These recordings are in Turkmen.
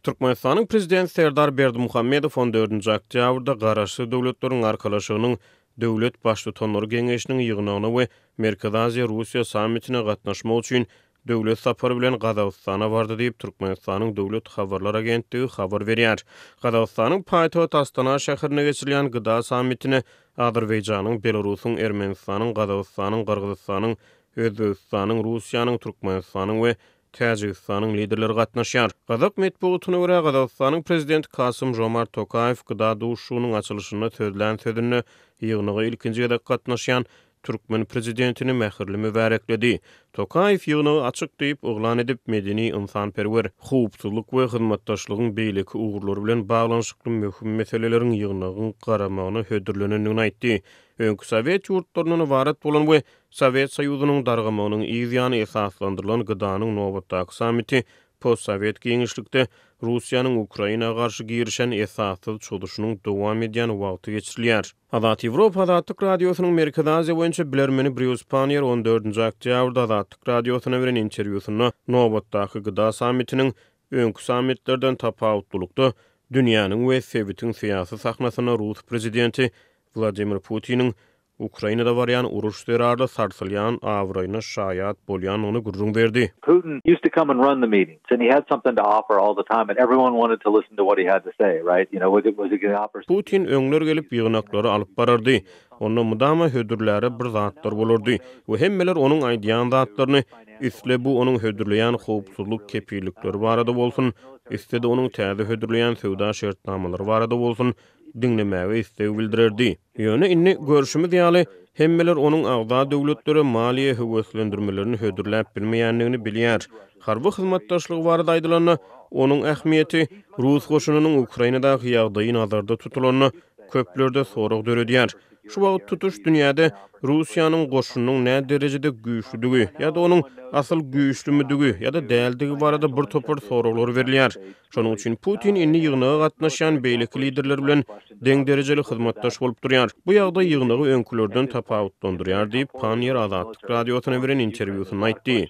Türkmenistanyň Prezidenti Serdar Berdimuhamedow on dördünji oktýabrda Garaşsyz Döwletleriň Arkalaşygynyň Döwlet Baştutanlary Geňeşiniň ýygnagyna we Merkezi Aziýa-Russiýa sammitine gatnaşmak üçin döwlet sapary bilen Gazagystana bardy diýip, Türkmenistanyň Döwlet habarlar agentligi habar berýär. Gazagystanyň paýtagty Astana şäherinde geçirilýän GDA sammitine Azerbaýjanyň, Belarusyň, Ermenistanyň, Gazagystanyň, Gyrgyzystanyň, Özbegistanyň, Russiýanyň, Türkmenistanyň we Täjigistanyň liderleri gatnaşýar. Gazak metbugatyna görä, Gazagystanyň Prezidenti Kasym-Žomart Tokaýew GDA duşuşygynyň açylyşynda sözlän sözünde ýygnaga ilkinji gezek gatnaşýan türkmen prezidentini mähirli mübärekledi. Tokaýew ýygnagy açyk diýip yglan edip, medeni-ynsanperwer, howpsuzlyk we hyzmatdaşlygyň beýleki ugurlary bilen baglanyşykly möhüm meseleleriň ýygnagyň garamagyna hödürlenendigini aýtdy. Öňki sowet ýurtlaryndan ybarat bolan we Sowet Soýuzynyň dargamagynyň yz ýany esaslandyrylan GDA-nyň nobatdaky sammiti postsowet giňişlikde Russiýanyň Ukraina garşy girişen esassyz çozuşynyň dowam edýän wagty geçirilýär. Azat Ýewropa Azatlyk Radiosynyň Merkezi Aziýa boýunça bilermeni Brýus Panniýer on dördünji oktýabrda Azatlyk Radiosyna beren interwýusynda nobatdaky GDA sammitiniň öňki sammitlerden tapawutlylykda dünýäniň we sebitiň syýasy sahnasynda rus prezidenti Wladimir Putiniň Ukrainada barýan uruş zerarly sarsylýan abraýyna şaýat bolýandygyny gürrüň berdi. Putin used to come and run the meetings and he had something to offer all the time and everyone wanted to listen to what he had to say, right? You know, was it was he gonna offer Putin öňler gelip ýygnaklary alyp barardy. Onda mydama hödürläre bir zatlar bolardy we hemmeler onuň aýdýan zatlaryny, isle bu onuň hödürleýän howpsuzlyk kepillikleri barada bolsun, isle-de onuň täze hödürleýän söwda şertnamalary barada bolsun, diňlemäge isleg bildirerdi. Ýöne indi, görşümiz ýaly, hemmeler onuň agza döwletlere maliýe höweslendirmelerini hödürläp bilmeýändigini bilýär. Harby hyzmatdaşlygy barada aýdylanda, onuň ähmiýeti, rus goşunynyň Ukrainadaky ýagdaýy nazarda tutulanda, köplerde sorag döredýär. Şu wagt tutuş dünýäde Russiýanyň goşunynyň näderejede güýçlüdigi ýa-da onuň asyl güýçlümidigi ýa-da däldigi barada bir topar soraglar berilýär. Şonuň üçin Putin indi ýygnaga gatnaşýan beýleki liderler bilen deň derejeli hyzmatdaş bolup durýar. Bu ýagdaý ýygnagy öňkülerden tapawutlandyrýar diýip, Panniýer Azatlyk Radiosyna beren interwýusynda aýtdy.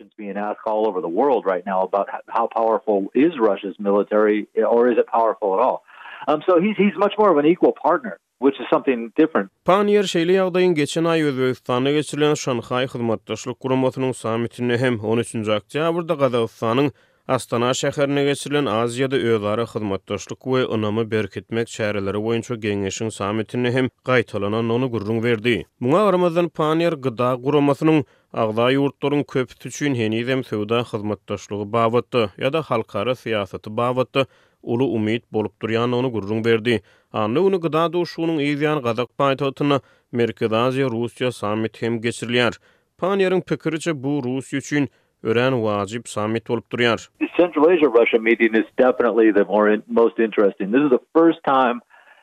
Which is something different. Panniýer şeýle ýagdaýyň geçen aý Özbegistanda geçirilen Şanhaý Hyzmatdaşlyk Guramasynyň sammitinde hem, on üçünji oktýabrda Gazagystanyň Astana şäherinde geçirilen Aziýada özara hyzmatdaşlyk we ynamy berkitmek çäreleri boýunça geňeşiň sammitinde hem gaýtalanandygyny gürrüň berdi. Muňa garamazdan, Panniýer GDA guramasynyň agza ýurtlaryň köpüsi üçin henizem söwda hyzmatdaşlygy babatda ýa-da halkara syýasaty babatda uly umyt bolup durýandygyny gürrüň berdi. Anna güni GDA duşuşygynyň yz ýany gazak paýtagtynda Merkezi Aziýa-Russiýa sammiti hem geçirilýär. Panniýeriň pikiriçe, bu Russiýa üçin örän wajyp sammit bolup durýar. The Central Asia-Russia meeting is definitely the more most interesting. This is the first time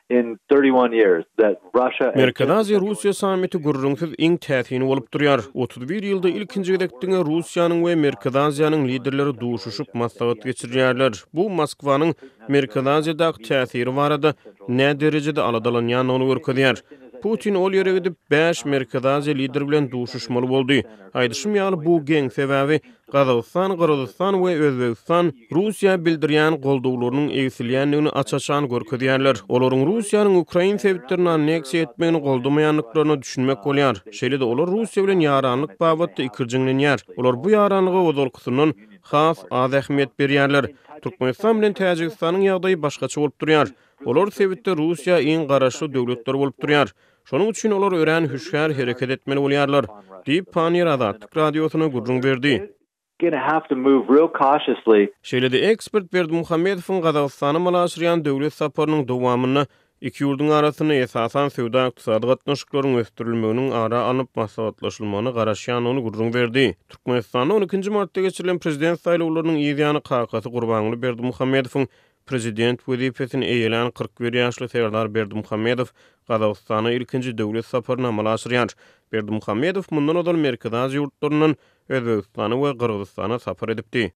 in 31 years that Russia and Merkezi Aziýa-Russiýa sammiti gürrüňsiz iň täsini bolup durýar. 31 ýylda ilkinji gezek diňe Russiýanyň we Merkezi Aziýanyň liderleri duşuşyp maslahat geçirýärler. Bu Moskwanyň Merkezi Aziýadaky täsiri barada näderejede aladalanýandygyny görkezýär. Putin ol ýere gidip, bäş Merkezi Aziýa lideri bilen duşuşmaly boldy. Aýdyşym ýaly, bu geň, sebäbi Gazagystan, Gyrgyzystan we Özbegistan Russiýa bildirýän goldawlarynyň egsilýändigini aç-açan görkezýärler. Olaryň Russiýanyň ukrain sebitlerini anneksiýa etmegini goldamaýandyklaryna düşünmek bolýar. Şeýle-de olar Russiýa bilen ýaranlyk babatda ikirjiňlenýär. Olar bu ýaranlyga ozalkysyndan has az ähmiýet berýärler. Türkmenistan bilen Täjigistanyň ýagdaýy başgaça bolup durýar. Olar sebitde Russiýa iň garaşly döwletler bolup durýar. Şonuň üçin olar örän hüşgär hereket etmeli bolýarlar, diýip, Panniýer Azatlyk Radiosyna gürrüň berdi. Şeýle-de ekspert Berdimuhamedowyň Gazagystana amala aşyrýan döwlet saparynyň dowamynda iki ýurduň arasynda esasan söwda-ykdysady gatnaşyklaryň ösdürilmeginiň ara alnyp maslahatlaşylmagyna garaşýandygyny gürrüň berdi. Türkmenistanda on ikinji martda geçirilen prezident saýlawlarynyň yz ýany kakasy Gurbanguly Berdimuhamedowyň Prezident wezipesini eýelän 41 ýaşly Serdar Berdimuhamedow Gazagystana ilkinji döwlet saparyny amala aşyrýar. Berdimuhamedow mundan ozal Merkezi Aziýa ýurtlaryndan Özbegistana we Gyrgyzystana sapar edipdi.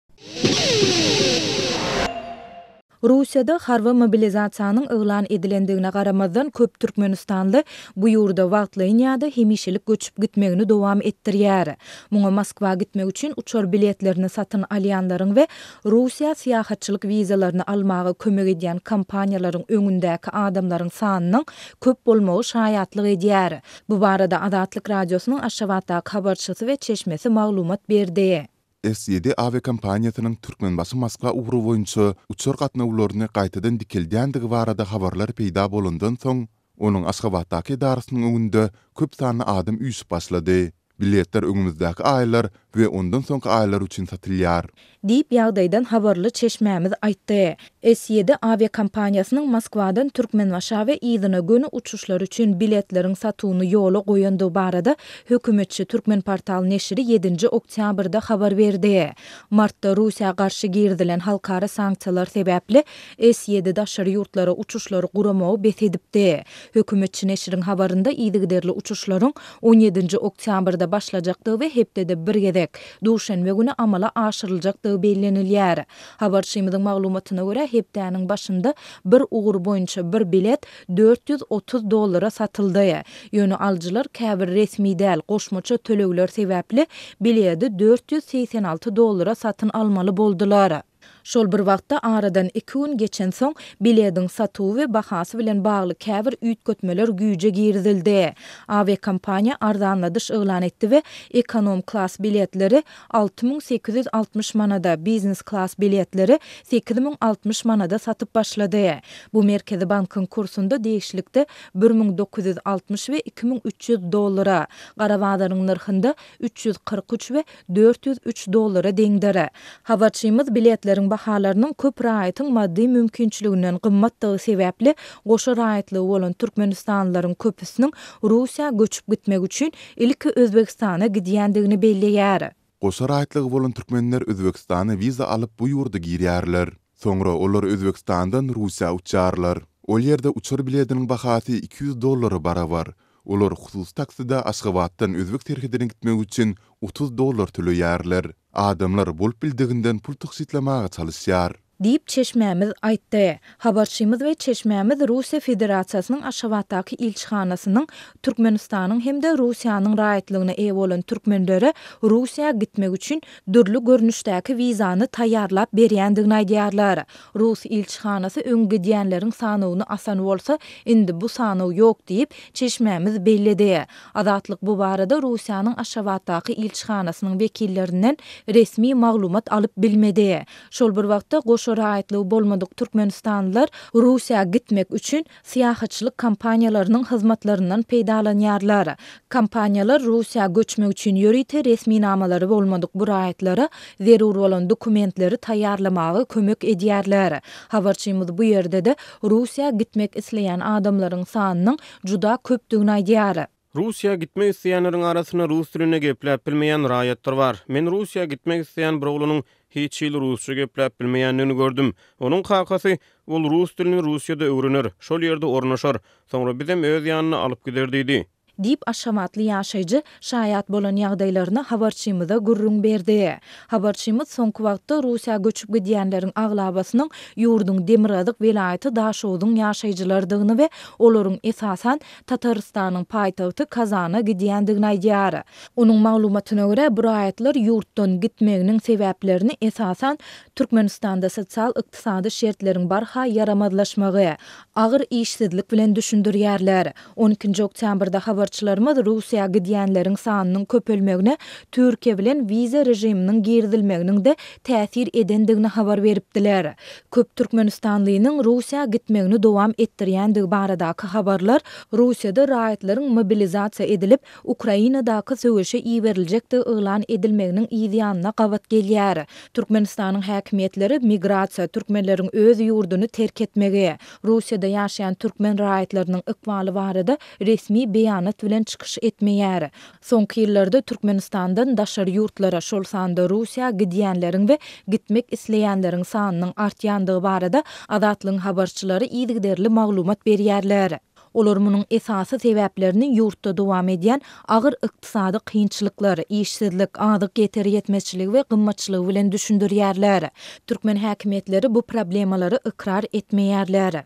Russiýada harby mobilizasiýanyň yglan edilendigine garamazdan, köp türkmenistanly bu ýurda wagtlaýyn ýa-da hemişelik göçüp gitmegini dowam etdirýär. Muňa Moskwa gitmek üçin uçar biletlerini satyn alýanlaryň we Russiýa syýahatçylyk wizalaryny almaga kömek edýän kompaniýalaryň öňündäki adamlaryň sanynyň köp bolmagy şaýatlyk edýär. Bu barada Azatlyk Radiosynyň Aşgabatdaky habarçysy we çeşmesi maglumat berdi. S ýedi awiakompaniýasynyň Türkmenbaşy-Moskwa ugry boýunça uçar gatnawlaryny gaýtadan dikeldýändigi barada habarlar peýda bolandan soň, onuň Aşgabatdaky edarasynyň öňünde köp sanly adam üýşüp başlady. Biletler öňümizdäki aýlar we ondan soňky aýlar üçin satylýar. Diýip, ýagdaýdan habarly çeşmämiz aýtdy. S ýedi awiakompaniýasynyň Moskwadan Türkmenbaşa we yzyna göni uçuşlar üçin biletleriň satuwyny ýola goýandygy barada hökümetçi Türkmenportal neşiri ýedinji oktýabrda habar berdi. Martda Russiýa garşy girizilen halkara sanksiýalar sebäpli S ýedi daşary ýurtlara uçuşlary guramagy bes edipdi. Hökümetçi neşiriň habarynda yzygiderli uçuşlaryň on ýedinji oktýabrda başlajakdygy we hepdede bir gezek, duşenbe güni amala aşyryljakdygy bellenilýär. Habarçymyzyň maglumatyna görä, hepdäniň başynda bir ugur boýunça bir bilet 430 dollara satyldy. Ýöne alyjylar käbir resmi däl goşmaça tölegler sebäpli biledi 486 dollara satyn almaly boldular. Şol bir wagtda, aradan iki gün geçensoň, bilediň satuwy we bahasy bilen bagly käbir üýtgetmeler güýje girizildi. Awiakompaniýa arzanladyş yglan etdi we ekonom klas biletleri 6860 manada, biznes klas biletleri 8060 manada satyp başlady. Bu Merkezi bankyň kursunda degişlilikde 1960 we 2300 dollara, gara bazaryň nyrhynda 343 we 403 dollara deňdir. Habarçymyz biletleriň bahalarynyň köp raýatyň maddy mümkinçiliginden gymmatdygy sebäpli goşa raýatlygy bolan türkmenistanlylaryň köpüsiniň Russiýa göçüp gitmek üçin ilki Özbegistana gidýändigini belleýär. Goşa raýatlygy bolan türkmenler Özbegistana wiza alyp bu ýurda girýärler. Soňra olar Özbegistandan Russiýa uçýarlar. Ol ýerde uçar bilediniň bahasy 200 dollara barabar. Olar hususy takside Aşgabatdan özbek serhedine gitmek üçin 30 dollar töleýärler. Adamlar bolup bildiginden pul tygşytlamaga çalyşýar. Diýip, çeşmämiz aýtdy. Habarçymyz we çeşmämiz Russiýa Federasiýasynyň Aşgabatdaky ilçihanasynyň Türkmenistanyň hem-de Russiýanyň raýatlygyna eýe bolan türkmenlere Russiýa gitmek üçin dürli görnüşdäki wizany taýýarlap berýändigini aýdýarlar. Rus ilçihanasy öň gidýänleriň sanawyny asan bolsa, indi bu sanaw ýok diýip, çeşmämiz belledi. Azatlyk bu barada Russiýanyň Aşgabatdaky ilçihanasynyň wekillerinden resmi maglumat alyp bilmedi. Şol bir wagtda, goşa raýatlygy bolmadyk türkmenistanlylar Russiýa gitmek üçin syýahatçylyk kompaniýalarynyň hyzmatlaryndan peýdalanýarlar. Kompaniýalar Russiýa göçmek üçin ýörite resminamalary bolmadyk bu raýatlara zerur bolan dokumentleri taýýarlamaga kömek edýärler. Habarçymyz bu ýerde-de Russiýa gitmek isleýän adamlaryň sanynyň juda köpdügini aýdýar. Russiýa gitmek isleýänleriň arasynda rus dilinde gepläp bilmeýän raýatlar bar. Men Russiýa gitmek isleýän bir oglanyň hiç hili rusça gepläp bilmeýändigini gördüm. Onuň kakasy, Ol rus dilini Russiýada öwrener, şol ýerde ornaşar, soňra bizem öz ýanyna alyp gider diýdi. Diýip, aşgabatly ýaşaýjy şaýat bolan ýagdaýlaryny habarçymyza gürrüň berdi. Habarçymyz soňky wagtda Russiýa göçüp gidýänleriň aglabasynyň ýurduň demirgazyk welaýaty Daşogzuň ýaşaýjylarydygyny we olaryň esasan Tatarystanyň paýtagty Kazana gidýändigini aýdýar. Onuň maglumatyna görä, bu raýatlar ýurtdan gitmeginiň sebäplerini esasan Türkmenistanda sosial-ykdysady şertleriň barha ýaramazlaşmagy, agyr işsizlik bilen düşündirýärler. On ikinji oktýabrda habarçylarymyz Russiýa gidýänleriň sanynyň köpelmegine Türkiýe bilen wiza režiminiň girizilmeginiň-de täsir edendigini habar beripdiler. Köp türkmenistanlynyň Russiýa gitmegini dowam etdirýändigi baradaky habarlar Russiýada raýatlaryň mobilizasiýa edilip, Ukrainadaky söweşe iberiljekdigi yglan edilmeginiň yz ýanyna gabat gelýär. Türkmenistanyň häkimiýetleri migrasiýa, türkmenleriň öz ýurduny terk etmegi, Russiýada ýaşaýan türkmen raýatlarynyň ykbaly barada resmi beýanat bilen çykyş etmeýär. Soňky ýyllarda Türkmenistandan daşary ýurtlara, şol sanda Russiýa gidýänleriň we gitmek isleýänleriň sanynyň artýandygy barada Azatlygyň habarçylary yzygiderli maglumat berýärler. Olar munuň esasy sebäplerini ýurtda dowam edýän agyr ykdysady kynçylyklar, işsizlik, azyk ýeter-ýetmezçiligi we gymmatçylygy bilen düşündirýärler. Türkmen häkimiýetleri bu problemalary ykrar etmeýärler.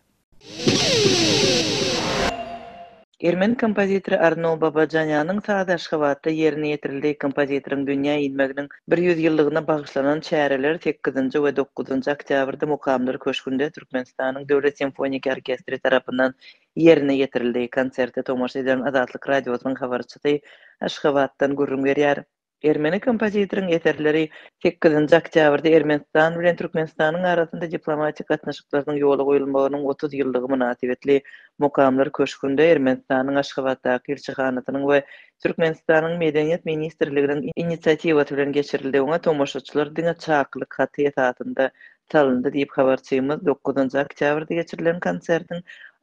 Ermeni kompozitory Arno Babajanýanyň sazy Aşgabatda ýerine ýetirildi. Kompozitoryň dünýä inmeginiň 100 ýyllygyna bagyşlanan çäreler sekizinji we dokuzynjy oktýabrda Mukamlar köşgünde Türkmenistanyň Döwlet simfoniki orkestri tarapyndan ýerine ýetirildi. Konserte tomaşa eden Azatlyk Radiosynyň habarçysy Aşgabatdan gürrüň berýär. Ermeni kompozitoryň eserleri sekizinji oktýabrda Ermenistan bilen Türkmenistanyň arasynda diplomatik gatnaşyklarynyň ýola goýulmagynyň 30 ýyllygy mynasybetli Mukamlar köşgünde Ermenistanyň Aşgabatdaky ilçihanasynyň we Türkmenistanyň Medeniýet ministrliginiň inisiatiwasy bilen geçirildi. Oňa tomaşaçylar diňe çakylyk haty esasynda salyndy diýip, habarçymyz dokuzynjy oktýabrda geçirilen konsertiň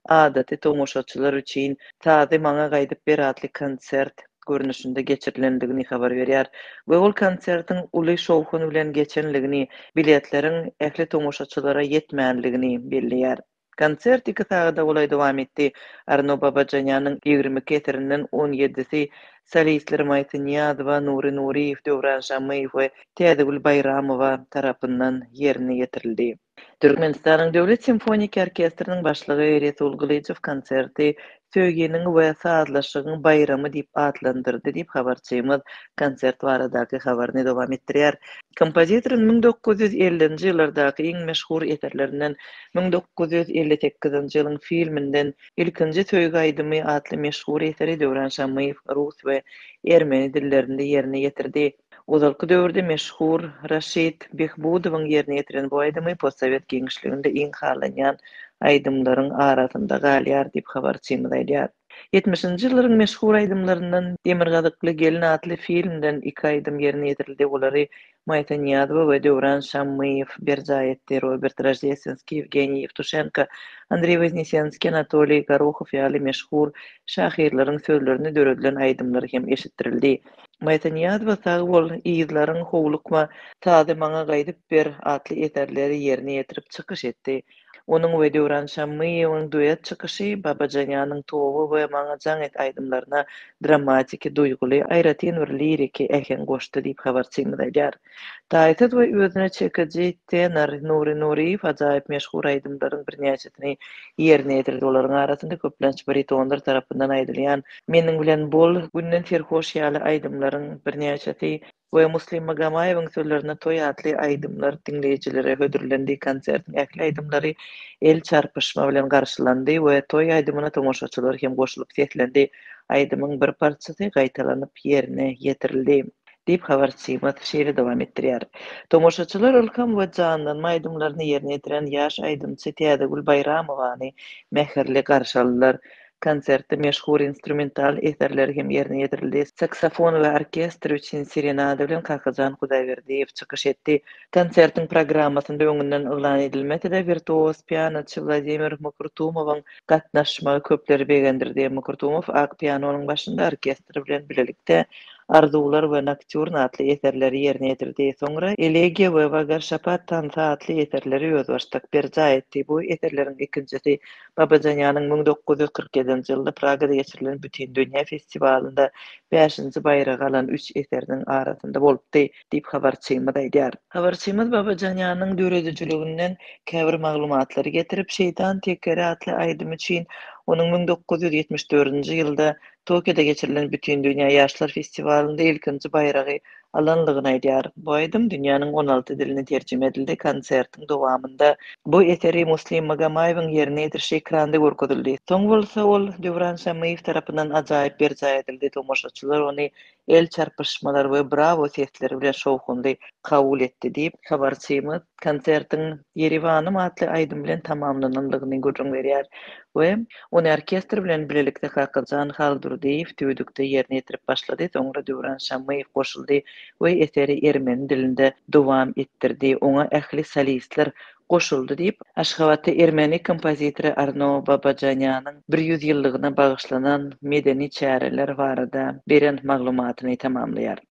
adaty tomaşaçylar üçin Sazy maňa gaýdyp ber atly konsert görnüşinde geçirilendigini habar berýär we ol konsertiň uly şowhun bilen geçenligini, biletleriň ähli tomaşaçylara ýetmänligini belleýär. Konsert iki sagada golaý dowam etdi. Arno Babajanýanyň 22 eserinden on ýedisi solistler Maýsa Nyýazowa, Nury Nuryýew, Döwran Şammyýew we Täzegül Baýramowa tarapyndan ýerine ýetirildi. Türkmenistanyň Döwlet simfoniki orkestriniň başlygy Resul Gylyjow konserti Söýginiň we sazlaşygyň baýramy diýip atlandyrdy diýip, habarçymyz konsert baradaky habaryny dowam etdirýär. Kompozitoryň 1950-nji ýyllardaky iň meşhur eserlerinden 1958-nji ýylyň filminden Ilkinji söýgi aýdymy atly meşhur eseri Döwran Şammyýew rus we ermeni dillerinde ýerine ýetirdi. Ozalky döwürde meşhur Raşid Behbudowyň ýerine ýetiren bu aýdymy postsowet giňişliginde iň halanýan aýdymlaryň arasynda galýar diýip, habarçymyz aýdýar. Ýetmişinji ýyllaryň meşhur aýdymlaryndan Demirgazykly gelin atly filmden iki aýdym ýerine ýetirildi, olary Maýsa Nyýazowa we Döwran Şammyýew berjaý etdi, Robert Roždestwenskiý, Ýewgeniý Ýewtuşenko, Andreý Woznesenskiý, Anatoliý Gorohow ýaly meşhur şahyrlaryň sözlerine döredilen aýdymlar hem eşitdirildi. Maýsa Nyýazowa Sag bol, yzlaryň, Howlukma, Sazy maňa gaýdyp ber atly eserleri ýerine ýetirip çykyş etdi. Onuň we Döwran Şammyýewiň duet çykyşy Babajanýanyň Toba we Maňa jaň et aýdymlaryna dramatiki, duýguly, aýratyn bir liriki äheň goşdy diýip habarçymyz aýdýar. Taýsyz we özüne çekiji tenor Nury Nuryýew ajaýyp meşhur aýdymlaryň birnäçesini ýerine ýetirdi. Olaryň arasynda köplenç baritonlar tarapyndan aýdylýan Meniň bilen bol, Günden serhoş ýaly aýdymlaryň birnäçesi we Muslim Magomaýewiň sözlerine Toý atly aýdymlar diňleýjilere hödürlendi. Konsertiň ähli aýdymlary el çarpyşma bilen garşylandy we toý aýdymyna tomaşaçylar hem goşulyp seslendi. Aýdymyň bir parçasy gaýtalanyp ýerine ýetirildi. Diýip, habarçymyz şeýle dowam etdirýär. Tomaşaçylar Ylham we Janlanma aýdymlaryny ýerine ýetiren ýaş aýdymçy Täzegül Baýramowany mähirli garşy aldylar. Konsertde meşhur instrumental eserler hem ýerine ýetirildi. Saksofon we orkestr üçin serenada bilen Kakajan Hudaýberdiýew çykyş etdi. Konsertiň programmasynda öňünden yglan edilmese-de, wirtuoz pianoçy Wladimir Mukurtumowyň gatnaşmagy köpleri begendirdi. Mukurtumow ak pianonyň başynda orkestr bilen bilelikde Arzuwlar we Noktýurn atly eserleri ýerine ýetirdi. Soňra Elegiýa we Wagarşapat tansy atly eserleri özbaşdak berjaý etdi. Bu eserleriň ikinjisi Babajanýanyň 1947-nji ýylda Pragada geçirilen Bütindünýä festiwalynda bäşinji baýragy alan üç eseriniň arasynda bolupdy, diýip habarçymyz aýdýar. Habarçymyz Babajanýanyň döredijiliginden käbir maglumatlary getirip, Şeýtan tekeri atly aýdymy üçin onuň 1974-nji ýylda Tokioda geçirilen Bütindünýä ýaşlar festiwalynda ilkinji baýragy alanlygyny aýdýar. Bu aýdym dünýäniň 16 diline terjime edildi. Konsertiň dowamynda bu eseri Muslim Magomaýewiň ýerine ýetirişi ekranda görkezildi. Soň bolsa ol Döwran Şammyýew tarapyndan ajaýyp berjaý edildi. Tomaşaçylar ony el çarpyşmalar we brawo sesleri bilen şowhunly kabul etdi diýip, habarçymyz konsertiň Ýeriwanym atly aýdym bilen tamamlanandygyny gürrüň berýär we ony orkestr bilen bilelikde Kakajan Haldurdyýew tüýdükde ýerine ýetirip başlady, soňra Döwran Şammyýew goşuldy we eseri ermeni dilinde dowam etdirdi, oňa ähli solistler goşuldy diýip, Aşgabatda ermeni kompozitory Arno Babajanýanyň 100 ýyllygyna bagyşlanan medeni çäreler barada beren maglumatyny tamamlaýar.